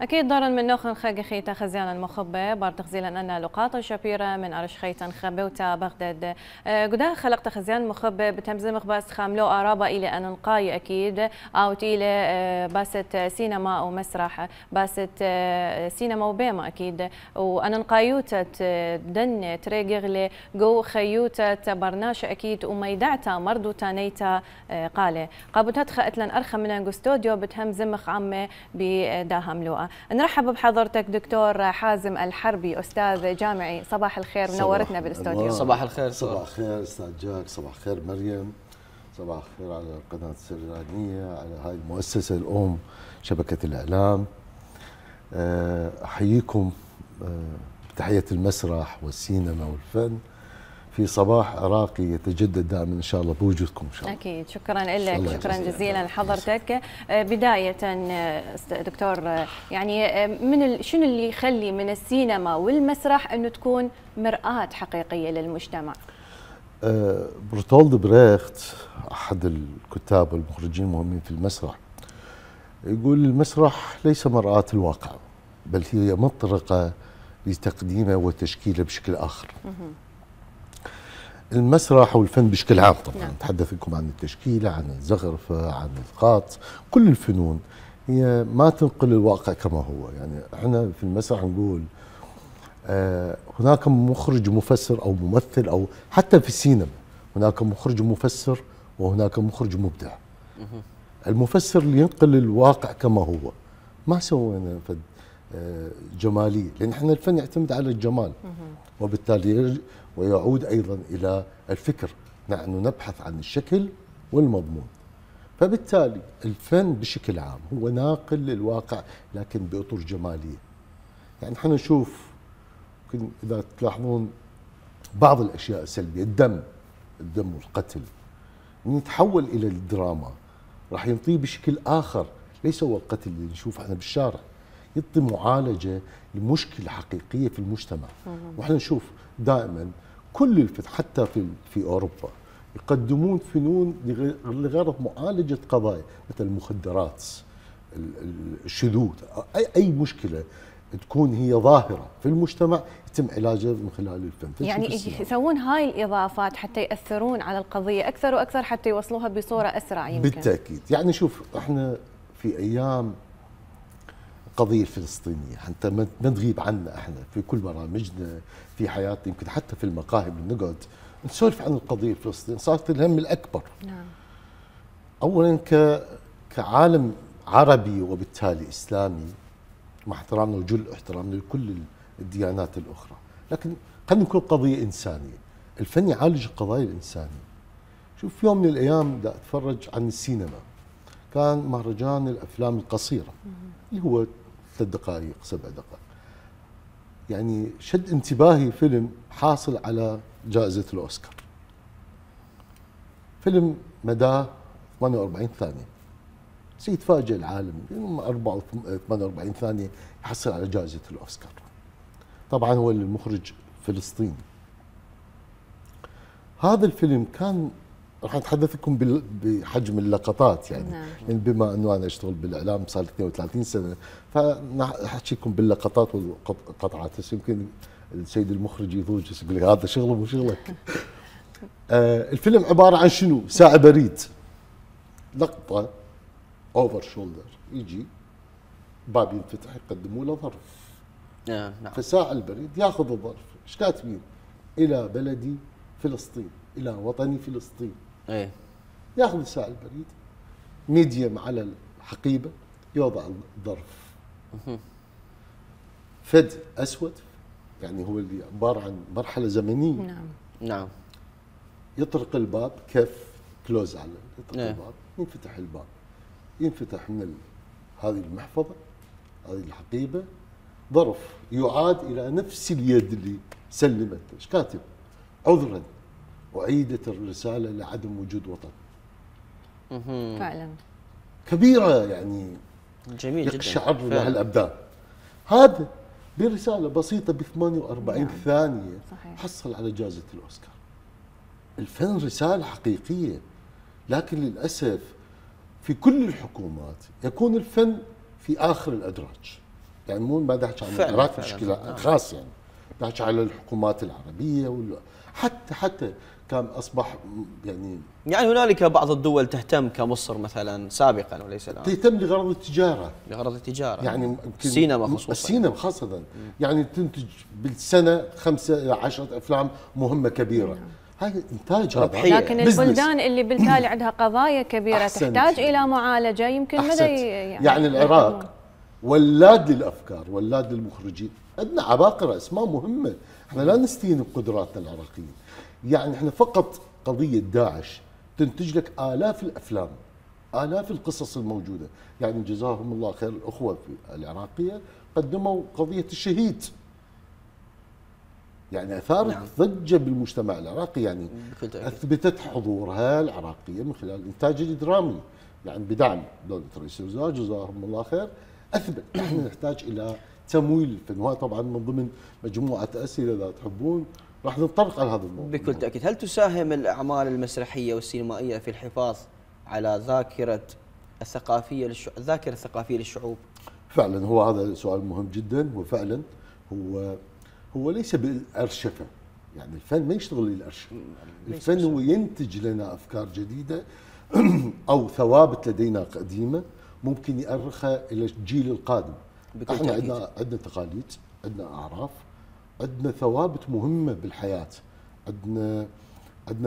أكيد دارن من نوخن خاقي خيتا خزيان المخبة بار تخزيلا أن لقاط شابيرة من أرش خيتا خبوتا بغداد قدا خلقت خزيان المخبة بتمزم باس خاملو آرابا إلى أن نلقاي أكيد أو إلى باست سينما أو مسرح باست سينما وبيما أكيد وأنا نلقايوتة دن تريقغلي جو خيوتة برناش أكيد وميدعتا مردو تانيتا قالي قابوتات خأتلن أرخى من أنجستوديو بتهمزمخ عمي بداهم لوقا. نرحب بحضرتك دكتور حازم الحربي أستاذ جامعي. صباح الخير، منورتنا بالاستوديو. صباح الخير. صباح الخير أستاذ جاك، صباح الخير مريم، صباح الخير على القناة السريانية، على هاي المؤسسة الأم شبكة الإعلام. أحييكم بتحية المسرح والسينما والفن في صباح عراقي يتجدد دائما ان شاء الله بوجودكم ان شاء الله. اكيد، شكرا لك، شكرا جزيلا لحضرتك. بدايه دكتور، يعني شنو اللي يخلي من السينما والمسرح انه تكون مرآة حقيقيه للمجتمع؟ برتولد بريخت احد الكتاب والمخرجين المهمين في المسرح يقول المسرح ليس مرآة الواقع، بل هي مطرقه لتقديمه وتشكيله بشكل اخر. المسرح والفن بشكل عام طبعا نتحدث لكم عن التشكيله، عن الزخرفه، عن الخاط، كل الفنون هي ما تنقل الواقع كما هو. يعني احنا في المسرح نقول هناك مخرج مفسر او ممثل، او حتى في السينما هناك مخرج مفسر وهناك مخرج مبدع. المفسر اللي ينقل الواقع كما هو، ما سوينا جماليه، لان احنا الفن يعتمد على الجمال وبالتالي ويعود أيضا إلى الفكر. نحن نبحث عن الشكل والمضمون، فبالتالي الفن بشكل عام هو ناقل للواقع لكن بأطر جمالية. يعني احنا نشوف يمكن إذا تلاحظون بعض الأشياء السلبية، الدم والقتل، من يتحول إلى الدراما راح ينطيه بشكل آخر، ليس هو القتل اللي نشوفه احنا بالشارع، يعطي معالجة لمشكلة حقيقية في المجتمع. واحنا نشوف دائما كل الفن حتى في اوروبا يقدمون فنون لغرض معالجه قضايا مثل المخدرات، الشذوذ، اي مشكله تكون هي ظاهره في المجتمع يتم علاجها من خلال الفن. يعني يسوون هاي الاضافات حتى ياثرون على القضيه اكثر واكثر، حتى يوصلوها بصوره اسرع يمكن. بالتاكيد. يعني شوف احنا في ايام القضية الفلسطينية حتى ما تغيب عنا، احنا في كل برامجنا في حياتنا، يمكن حتى في المقاهي بنقعد نسولف عن القضية الفلسطينية، صارت الهم الأكبر. نعم. أولا كعالم عربي وبالتالي إسلامي، مع احترامنا وجل احترامنا لكل الديانات الأخرى، لكن خلينا نكون قضية إنسانية. الفن يعالج القضايا الإنسانية. شوف في يوم من الأيام بدي أتفرج عن السينما، كان مهرجان الأفلام القصيرة اللي هو 3 دقائق 7 دقائق. يعني شد انتباهي فيلم حاصل على جائزة الأوسكار، فيلم مداه 48 ثانية. سيتفاجئ العالم 48 ثانية يحصل على جائزة الأوسكار. طبعا هو المخرج فلسطيني. هذا الفيلم كان راح اتحدث لكم بحجم اللقطات، يعني نعم. يعني بما انه انا اشتغل بالاعلام صار لي 32 سنه، فاحكيكم باللقطات والقطعات، بس يمكن السيد المخرج يضوج يقول لك هذا شغله مو شغلك. الفيلم عباره عن شنو؟ ساعه بريد، لقطه اوفر شولدر، يجي باب ينفتح يقدموا له ظرف. نعم. فساعه البريد ياخذ الظرف، ايش كاتبين؟ الى بلدي فلسطين، الى وطني فلسطين. ايه. ياخذ ساعة البريد ميديم على الحقيبه، يوضع الظرف فد اسود، يعني هو اللي عباره عن مرحله زمنيه. نعم. يطرق الباب، كف كلوز على يطرق الباب، ينفتح الباب، ينفتح من هذه المحفظه، هذه الحقيبه، ظرف يعاد الى نفس اليد اللي سلمته. ايش كاتب؟ عذرا، أعيدت الرسالة لعدم وجود وطن. فعلا كبيرة، يعني جميل جدا، يقشعر لها الأبدان. هذا برسالة بسيطة ب 48 ثانية صحيح. حصل على جائزة الأوسكار. الفن رسالة حقيقية، لكن للأسف في كل الحكومات يكون الفن في آخر الأدراج. يعني مو ما دحكي عن العراق بشكل خاص، يعني دحكي على الحكومات العربيه حتى كان اصبح يعني هنالك بعض الدول تهتم كمصر مثلا سابقا وليس الان، تهتم لغرض التجاره، يعني يمكن السينما خصوصا، السينما خاصه يعني تنتج بالسنه 5 إلى 10 افلام مهمه كبيره. هاي انتاج هذا، لكن البلدان اللي بالتالي عندها قضايا كبيره تحتاج الى معالجه يمكن مدى يعني العراق ولاد للافكار، ولاد للمخرجين، عندنا عباقره اسماء مهمه، احنا لا نستهين بقدراتنا العراقيين. يعني احنا فقط قضيه داعش تنتج لك آلاف الافلام، آلاف القصص الموجوده، يعني جزاهم الله خير الاخوه في العراقيه قدموا قضيه الشهيد، يعني اثارت ضجه بالمجتمع العراقي، يعني اثبتت حضورها العراقيه من خلال الانتاج الدرامي، يعني بدعم دوله رئيس الوزراء جزاهم الله خير، اثبت نحن نحتاج الى تمويل الفن، وهذا طبعا من ضمن مجموعه اسئله اذا تحبون راح نتطرق على هذا الموضوع. بكل تاكيد. هل تساهم الاعمال المسرحيه والسينمائيه في الحفاظ على الذاكره الثقافيه للشعوب؟ فعلا هو هذا سؤال مهم جدا، وفعلا هو ليس بالارشفه، يعني الفن ما يشتغل للارشفه، الفن هو ينتج لنا افكار جديده او ثوابت لدينا قديمه ممكن يأرخها الى الجيل القادم. احنا عندنا تقاليد، عندنا اعراف، عندنا ثوابت مهمه بالحياه، عندنا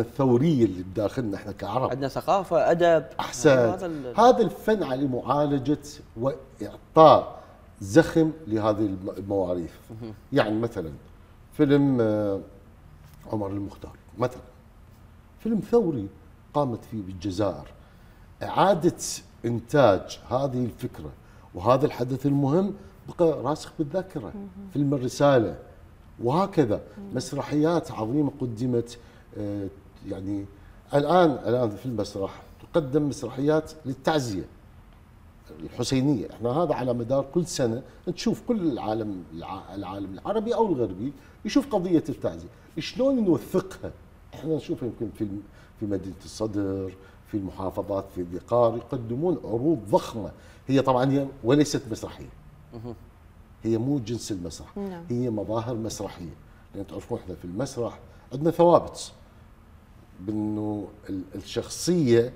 الثوريه اللي بداخلنا احنا كعرب، عندنا ثقافه، ادب. هذا الفن على معالجه واعطاء زخم لهذه المواريث. يعني مثلا فيلم عمر المختار مثلا، فيلم ثوري قامت فيه بالجزائر اعاده انتاج هذه الفكره وهذا الحدث المهم بقى راسخ بالذاكره. فيلم الرساله، وهكذا مسرحيات عظيمه قدمت. يعني الان في المسرح تقدم مسرحيات للتعزيه الحسينيه، احنا هذا على مدار كل سنه نشوف كل العالم العربي او الغربي يشوف قضيه التعزيه، شلون نوثقها. احنا نشوف يمكن في مدينه الصدر، في المحافظات، في الذقار، يقدمون عروض ضخمه، هي طبعا هي وليست مسرحيه، هي مو جنس المسرح، هي مظاهر مسرحيه، لان تعرفون احنا في المسرح عندنا ثوابت بانه الشخصيه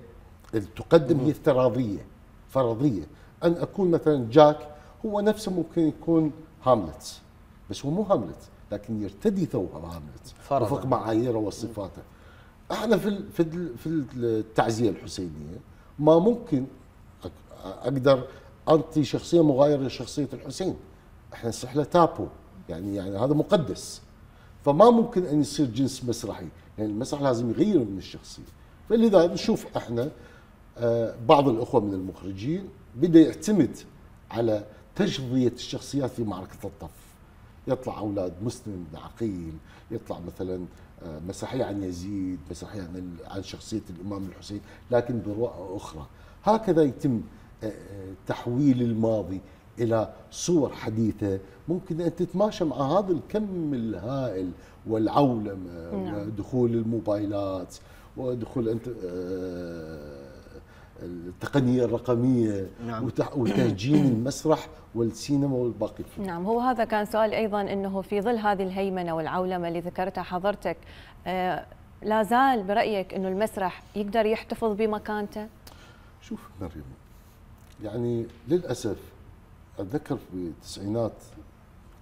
اللي تقدم هي فرضيه. ان اكون مثلا جاك هو نفسه ممكن يكون هاملت، بس هو مو هاملت، لكن يرتدي ثوب هاملت وفق معاييره وصفاته. احنا في التعزيه الحسينيه ما ممكن اقدر انطي شخصيه مغايره لشخصيه الحسين، احنا نسحله تابو، يعني هذا مقدس، فما ممكن ان يصير جنس مسرحي، يعني المسرح لازم يغير من الشخصيه. فلذا نشوف احنا بعض الاخوه من المخرجين بدا يعتمد على تجضيه الشخصيات في معركه الطف، يطلع اولاد مسلم بن عقيل، يطلع مثلا مسرحيه عن يزيد، مسرحيه عن شخصيه الامام الحسين لكن برؤى اخرى. هكذا يتم تحويل الماضي الى صور حديثه ممكن ان تتماشى مع هذا الكم الهائل والعولمه ودخول الموبايلات ودخول التقنيه الرقميه وتهجين المسرح والسينما والباقي. نعم، هو هذا كان سؤال ايضا، انه في ظل هذه الهيمنه والعولمه اللي ذكرتها حضرتك، لا زال برايك انه المسرح يقدر يحتفظ بمكانته؟ شوف مريم، يعني للاسف اتذكر في تسعينات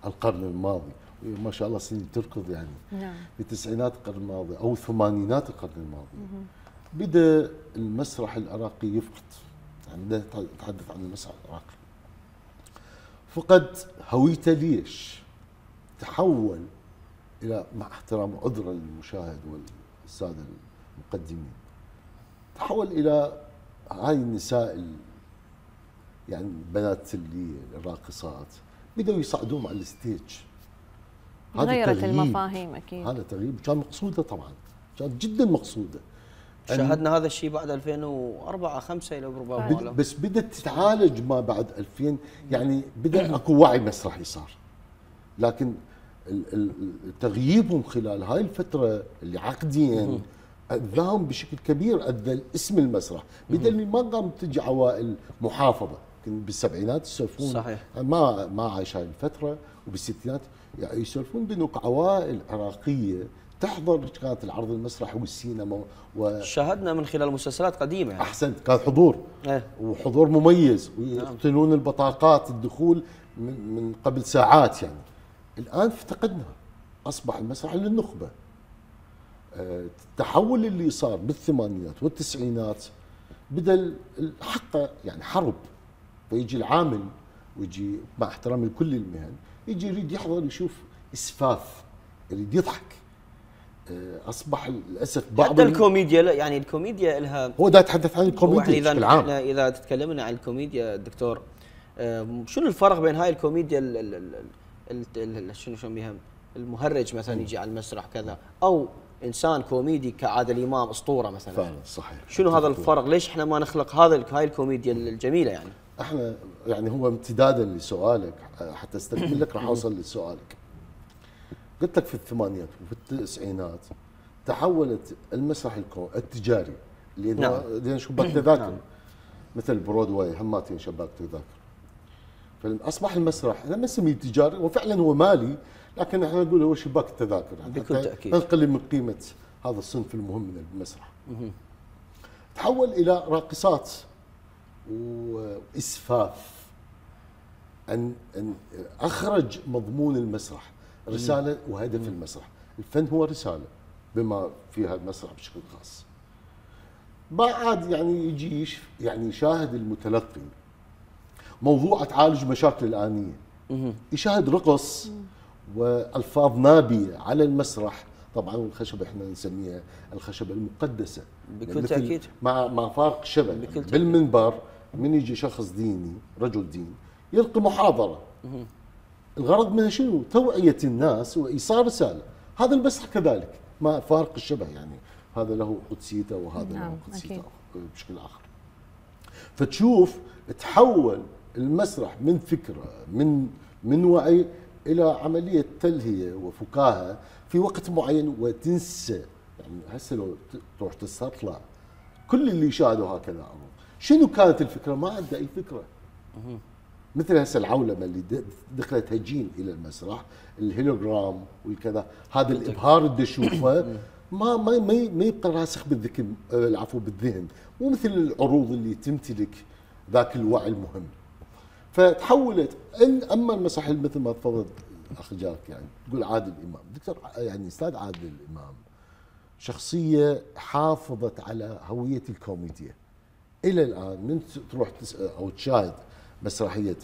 القرن الماضي، ما شاء الله سنين تركض، يعني نعم، في تسعينات القرن الماضي او ثمانينات القرن الماضي بدا المسرح العراقي يفقد، يعني بدأ نتحدث عن المسرح العراقي فقد هويته. ليش؟ تحول الى، مع احترام عذرا للمشاهد والساده المقدمين، تحول الى هاي النساء يعني بنات اللي الراقصات بدأوا يصعدون على الستيج. غيرت المفاهيم اكيد، هذا تغيير كان مقصوده، طبعا كانت جدا مقصوده. شاهدنا هذا الشيء بعد 2004 5 الى ربما، بس بدات تتعالج ما بعد 2000، يعني بدا اكو وعي مسرحي صار، لكن تغييبهم خلال هاي الفتره اللي عقديا اذاهم بشكل كبير، اذى اسم المسرح، بدل ما قام تجي عوائل محافظه يمكن بالسبعينات يسولفون. صحيح. ما عايش هاي الفتره، وبالستينات يعني يسولفون بانه عوائل عراقيه تحضر كانت العرض المسرحي والسينما شاهدنا من خلال مسلسلات قديمه يعني. احسنت، كان حضور وحضور مميز، ويقتلون البطاقات الدخول من قبل ساعات يعني. الان افتقدناها، اصبح المسرح للنخبه. التحول اللي صار بالثمانينات والتسعينات بدا الحق يعني حرب، فيجي العامل ويجي مع احترامي لكل المهن يجي يريد يحضر يشوف اسفاف، يريد يضحك. اصبح للاسف بعض حتى الكوميديا، لا يعني الكوميديا لها، هو دا يتحدث عن الكوميديا بشكل عام. اذا تكلمنا عن الكوميديا دكتور، شنو الفرق بين هاي الكوميديا شنو بيها المهرج مثلا يجي على المسرح كذا، او انسان كوميدي كعادل امام اسطوره مثلا؟ فعلا صحيح. شنو هذا الفرق؟ ليش احنا ما نخلق هاي الكوميديا الجميله يعني؟ احنا يعني هو امتدادا لسؤالك حتى استكمل لك راح اوصل لسؤالك. قلت لك في الثمانينات وفي التسعينات تحولت المسرح التجاري اللي شباك تذاكر مثل برودواي هماتين شباك تذاكر، فاصبح المسرح لما نسميه تجاري وفعلا هو مالي، لكن احنا نقول هو شباك التذاكر بكل تاكيد، نقلل من قيمه هذا الصنف المهم من المسرح. تحول الى راقصات واسفاف، ان اخرج مضمون المسرح، رساله وهدف المسرح. الفن هو رساله بما فيها المسرح بشكل خاص. ما عاد يعني يجي يعني يشاهد المتلقي موضوع تعالج مشاكل الآنية، يشاهد رقص والفاظ نابيه على المسرح. طبعا الخشبه احنا نسميها الخشبه المقدسه بكل تاكيد، مع فارق الشبه. بالمنبر من يجي شخص ديني رجل دين يلقي محاضره، الغرض منها شنو؟ توعيه الناس وايصال رساله. هذا المسرح كذلك ما فارق الشبه، يعني هذا له قدسيته وهذا له قدسيته بشكل اخر. فتشوف تحول المسرح من فكره من وعي الى عمليه تلهيه وفكاهه في وقت معين وتنسى. يعني هسه لو تروح تستطلع كل اللي يشاهدوا هكذا شنو كانت الفكره؟ ما عنده اي فكره. مثل هسه العولمه اللي دخلت هجين الى المسرح، الهيلوغرام والكذا، هذا الابهار اللي تشوفه ما يبقى راسخ بالذكر، العفو بالذهن، مو مثل العروض اللي تمتلك ذاك الوعي المهم. فتحولت اما المسرح مثل ما تفضل اخ جاك، يعني تقول عادل امام، دكتور يعني استاذ عادل الامام شخصيه حافظت على هويه الكوميديا الى الان. من تروح او تشاهد مسرحيه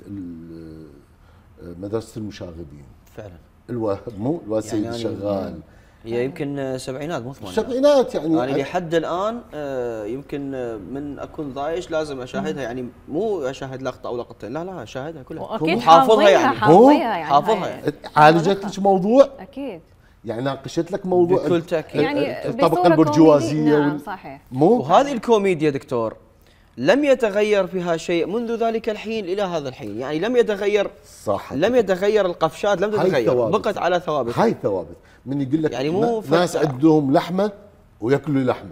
مدرسه المشاغبين فعلا، مو الواسيد يعني الشغال، هي يمكن سبعينات مو ثمانينات. سبعينات يعني أنا لحد الآن يمكن من أكون ضايش لازم أشاهدها، يعني مو أشاهد لقطة أو لقطتين، لا أشاهدها كلها وأكيد حافظها، يعني حافظها يعني عالجت لك موضوع، أكيد يعني ناقشت لك موضوع بكل تأكيد، يعني الطبقة البرجوازية. نعم صحيح. وهذه الكوميديا دكتور لم يتغير فيها شيء منذ ذلك الحين إلى هذا الحين، يعني لم يتغير، صح، لم يتغير القفشات، لم تتغير، بقت على ثوابت. هاي ثوابت. من يقول لك يعني مو ناس عندهم لحمه وياكلوا لحمه.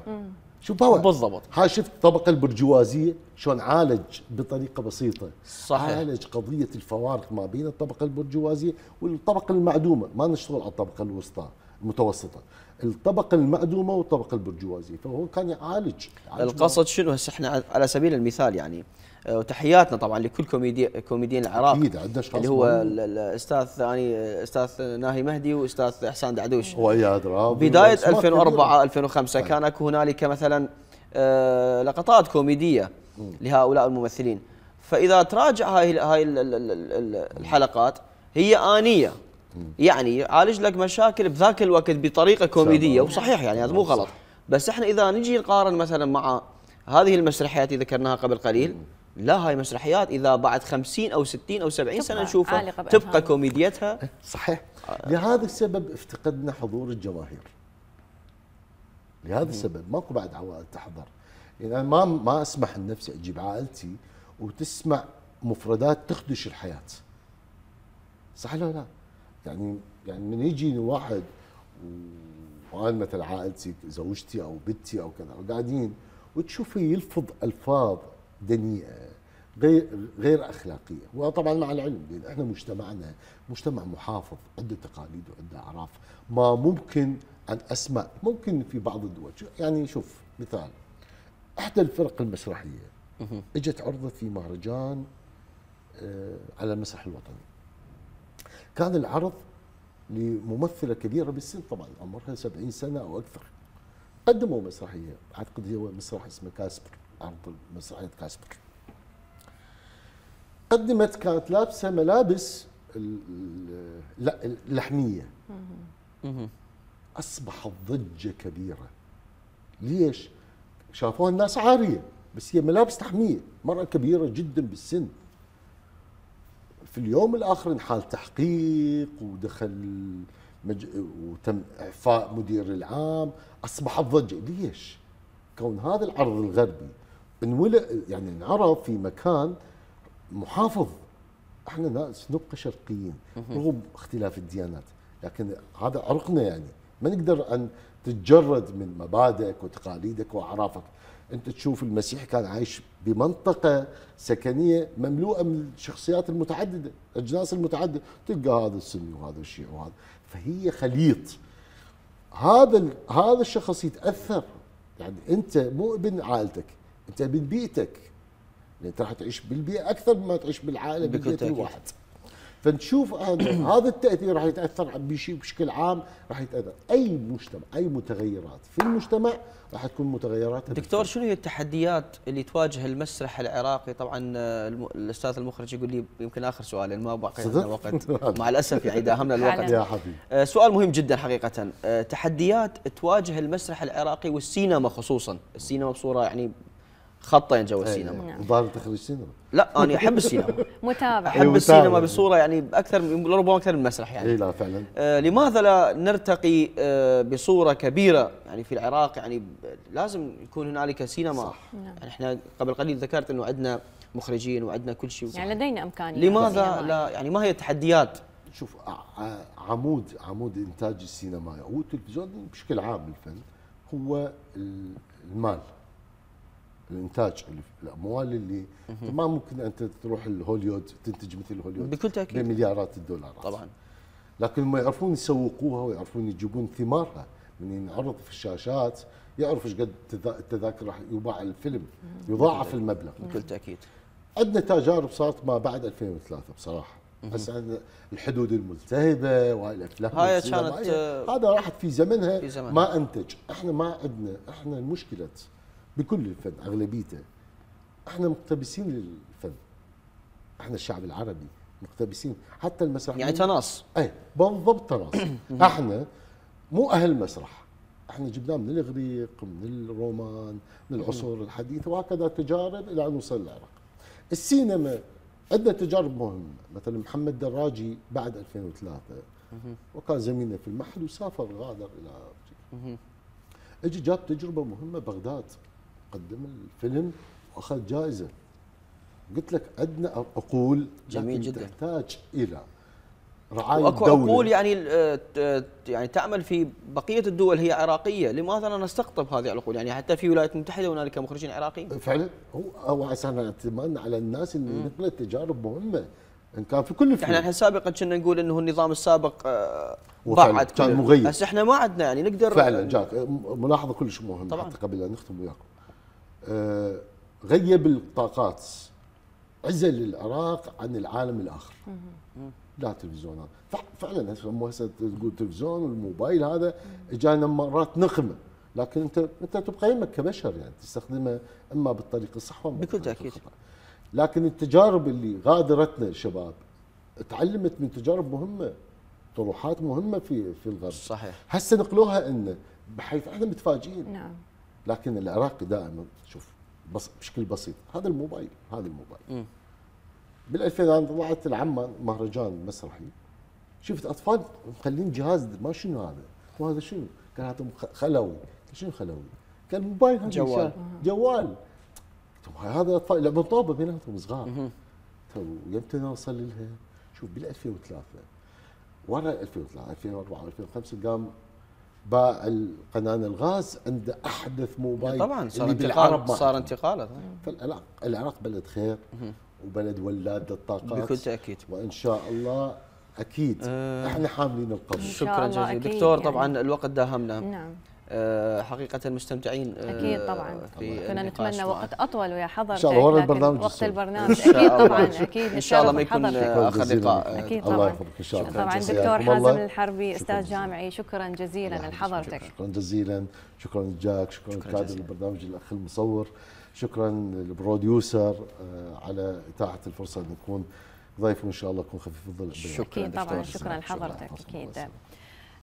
شوف هو بالضبط. هاي شفت الطبقه البرجوازيه شلون عالج بطريقه بسيطه. صحيح. عالج قضيه الفوارق ما بين الطبقه البرجوازيه والطبقه المعدومه. ما نشتغل على الطبقه الوسطى المتوسطه، الطبقه المعدومه والطبقه البرجوازيه، فهو كان يعالج القصد شنو؟ هسه احنا على سبيل المثال يعني وتحياتنا طبعا لكل كوميديين العراق، اكيد عندنا اللي هو الاستاذ ثاني استاذ ناهي مهدي واستاذ احسان دعدوش واياد رابي. بدايه 2004 2005 كان اكو هنالك مثلا لقطات كوميديه لهؤلاء الممثلين. فاذا تراجع هاي الحلقات هي آنية، يعني يعالج لك مشاكل بذاك الوقت بطريقه كوميديه، وصحيح يعني هذا مو غلط. بس احنا اذا نجي نقارن مثلا مع هذه المسرحيات اللي ذكرناها قبل قليل، لا هاي مسرحيات اذا بعد 50 او 60 او 70 سنه نشوفها تبقى كوميديتها. صحيح. لهذا السبب افتقدنا حضور الجماهير. لهذا السبب ماكو بعد عوائل تحضر. يعني انا ما اسمح لنفسي اجيب عائلتي وتسمع مفردات تخدش الحياه. صح ولا لا؟ يعني من يجي واحد وانا مثل عائلتي زوجتي او بنتي او كذا وقاعدين وتشوفي يلفظ الفاظ دنيئه غير اخلاقيه، وطبعا مع العلم لان احنا مجتمعنا مجتمع محافظ، عنده تقاليد وعنده اعراف، ما ممكن ان اسمع ممكن في بعض الدول يعني شوف مثال، احدى الفرق المسرحيه اجت عرضت في مهرجان على المسرح الوطني. كان العرض لممثله كبيره بالسن طبعا عمرها 70 سنه او اكثر. قدموا مسرحيه اعتقد هو مسرح اسمه كاسبر، عرض مسرحيه كاسبر. قدمت كانت لابسه ملابس اللحميه. اصبحت ضجه كبيره. ليش؟ شافوها الناس عاريه بس هي ملابس لحميه، مرأة كبيره جدا بالسن. في اليوم الاخر انحال تحقيق ودخل وتم اعفاء مدير العام، اصبحت ضجه. ليش؟ كون هذا العرض الغربي يعني انعرض في مكان محافظ. احنا ناس نبقى شرقيين رغم اختلاف الديانات، لكن هذا عرقنا يعني ما نقدر ان تتجرد من مبادئك وتقاليدك واعرافك. انت تشوف المسيح كان عايش بمنطقه سكنيه مملوءه من الشخصيات المتعدده، الاجناس المتعدده، تلقى هذا السني وهذا الشيعي وهذا، فهي خليط. هذا الشخص يتاثر، يعني انت مو ابن عائلتك، انت ابن بيئتك، لان انت راح تعيش بالبيئه اكثر مما تعيش بالعائله بالبيت الواحد. فنشوف هذا التاثير راح يتاثر بشكل عام، راح يتاثر اي مجتمع، اي متغيرات في المجتمع راح تكون متغيرات. دكتور شنو هي التحديات اللي تواجه المسرح العراقي؟ طبعا الاستاذ المخرج يقول لي يمكن اخر سؤال لان ما باقي لنا وقت مع الاسف يعني داهمنا الوقت يا حبيبي. سؤال مهم جدا حقيقه، تحديات تواجه المسرح العراقي والسينما خصوصا، السينما بصوره يعني خطين جو السينما. ظاهر تخرج سينما؟ لا انا احب السينما متابع، احب السينما بصوره يعني اكثر ربما اكثر من المسرح يعني. اي لا فعلا. لماذا لا نرتقي بصوره كبيره يعني في العراق؟ يعني لازم يكون هنالك سينما صح. يعني احنا قبل قليل ذكرت انه عندنا مخرجين وعندنا كل شيء يعني لدينا امكانيات. لماذا لا يعني ما هي التحديات؟ شوف عمود انتاج السينمائي او التلفزيون بشكل عام الفن هو المال، الانتاج، الاموال اللي ما ممكن انت تروح الهوليود تنتج مثل الهوليود بكل تاكيد بمليارات الدولارات طبعا، لكن ما يعرفون يسوقوها ويعرفون يجيبون ثمارها من ينعرض في الشاشات، يعرف ايش قد التذاكر راح يباع الفيلم، يضاعف المبلغ بكل تاكيد. عندنا تجارب صارت ما بعد 2003 بصراحه، بس عندنا الحدود الملتهبه والافلام هاي كانت هذا راحت في زمنها, في زمنها ما انتج. احنا ما عندنا، احنا المشكله بكل الفن اغلبيته احنا مقتبسين للفن، احنا الشعب العربي مقتبسين حتى المسرح يعني تناص. اي بالضبط تناص. احنا مو اهل مسرح، احنا جبناه من الاغريق، من الرومان، من العصور الحديثه، وهكذا تجارب الى ان نوصل للعراق. السينما عندنا تجارب مهمه، مثلا محمد دراجي بعد 2003 وكان زميلنا في المعهد وسافر غادر الى اجى جاب تجربه مهمه بغداد، قدم الفيلم واخذ جائزه. قلت لك عندنا عقول جميل جدا تحتاج الى رعايه واكو الدولة. عقول يعني تعمل في بقيه الدول هي عراقيه، لماذا لا نستقطب هذه العقول؟ يعني حتى في الولايات المتحده هنالك مخرجين عراقيين فعلا. هو عشان اعتمادنا على الناس اللي نقلت تجارب مهمه ان كان في كل الفنون. احنا سابقا كنا نقول انه النظام السابق بعد كان مغيب، بس احنا ما عندنا يعني نقدر فعلا. جاك ملاحظه كلش مهمه طبعا. حتى قبل ان نختم وياكم غيب الطاقات، عزل العراق عن العالم الاخر. لا تلفزيونات فعلا هسه تقول تلفزيون والموبايل هذا اجانا مرات نقمه، لكن انت تبقى يمك كبشر يعني تستخدمه اما بالطريقه الصح وما بكل تاكيد. لكن التجارب اللي غادرتنا الشباب تعلمت من تجارب مهمه، طروحات مهمه في الغرب. صحيح. هسه نقلوها ان بحيث احنا متفاجئين. نعم. لكن العراقي دائما شوف بشكل بسيط، هذا الموبايل بال 2000 انا طلعت العمان مهرجان مسرحي، شفت اطفال مخلين جهاز ما شنو هذا؟ وهذا شنو؟ قال هذا خلوي. شنو خلوي؟ قال موبايل هذا جوال. هذا اطفال لعبوا طوبه بيناتهم صغار. تو يمتى نوصل لها؟ شوف بال 2003 ورا 2003 2004 2005 قام باع القناه الغاز عنده احدث موبايل طبعا صار انتقال. صار انتقال. فالعراق بلد خير وبلد ولاد للطاقات بكل تأكيد. وإن شاء الله أكيد إحنا حاملين القضية. شكرا جزيلا دكتور. يعني طبعا الوقت داهمنا. نعم. حقيقة مستمتعين أكيد طبعا. كنا نتمنى وقت أطول ويا حضرتك، إن شاء الله ورا البرنامج وقت البرنامج أكيد طبعا أكيد إن شاء الله ما يكون آخر لقاء. أكيد الله طبعا. يحفظك إن شاء الله. طبعا دكتور حازم الحربي أستاذ جامعي، شكرا جزيلا لحضرتك. شكرا جزيلا، شكرا لجاك، شكرا لكادر البرنامج الأخ المصور، شكرا للبروديوسر على إتاحة الفرصة أن نكون ضيف، وإن شاء الله يكون خفيف الظل. أكيد طبعا. شكرا لحضرتك. أكيد.